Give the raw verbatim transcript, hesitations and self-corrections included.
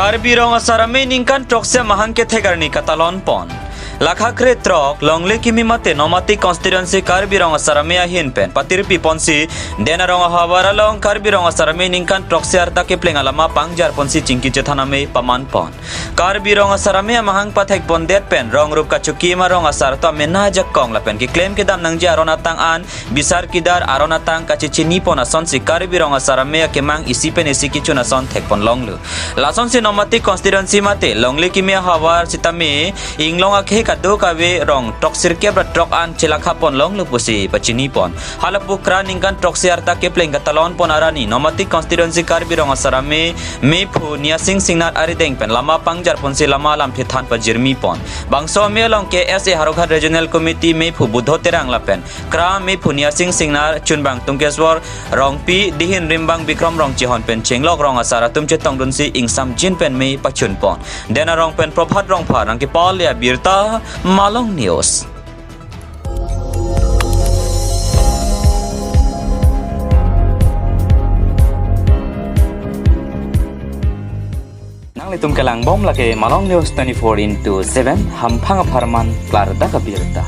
Karbi Rong Asar Amei ningkan throksi amahang kethek arni katalon pon. Lakha kre throk, longle kimi mate Nomati constituency Karbi Rong Asar Amei ahin pen patirpi ponsi, Den Arong ahavar along Karbi Rong Asar Amei ningkan throksi arta kepleng alama pangjar ponsi chingki chethan amei paman pon. Karbi Rong Asar Amei amahang pathek pondet pen rong rup kachukim arong asar atum amena ajakong lapen keklem kedam nangji aron atang an bisar kidar aron atang kachechini pon asonsi Karbi Rong Asar Amei akemang isi pen isi kichun ason thek pon longlo. Lasonsi Nomati constituency mate longle kimi ahavar sitame inglong akhei kadokave rong throksi kep ra throk an chelakha pon longlo pusi pachini pon. Halapu kra ningkan throksi arta kepleng katalon pon arni Nomati constituency Karbi Rong Asar Amei mephu Niasing Singnar arideng pen lama pangjar ponsi lama alamthe than pajirmi pon. Bangso amei along K S A Howraghat Regional Committee mephu Budho Terang lapen kra mephu Niasing Singnar, chunbang Tungkeswor Rongpi, dihin rimbang Bikrom Rongchehon pen chenglok rong asar atum chetongdunsi ingsamjin pen mei pachun pon. Den Arong pen Prabhat Rongphar nangkepale abirta, Malong News. Nanglitum kelang bom lake Malong News twenty-four into seven, hamphang apharman klardak abirta.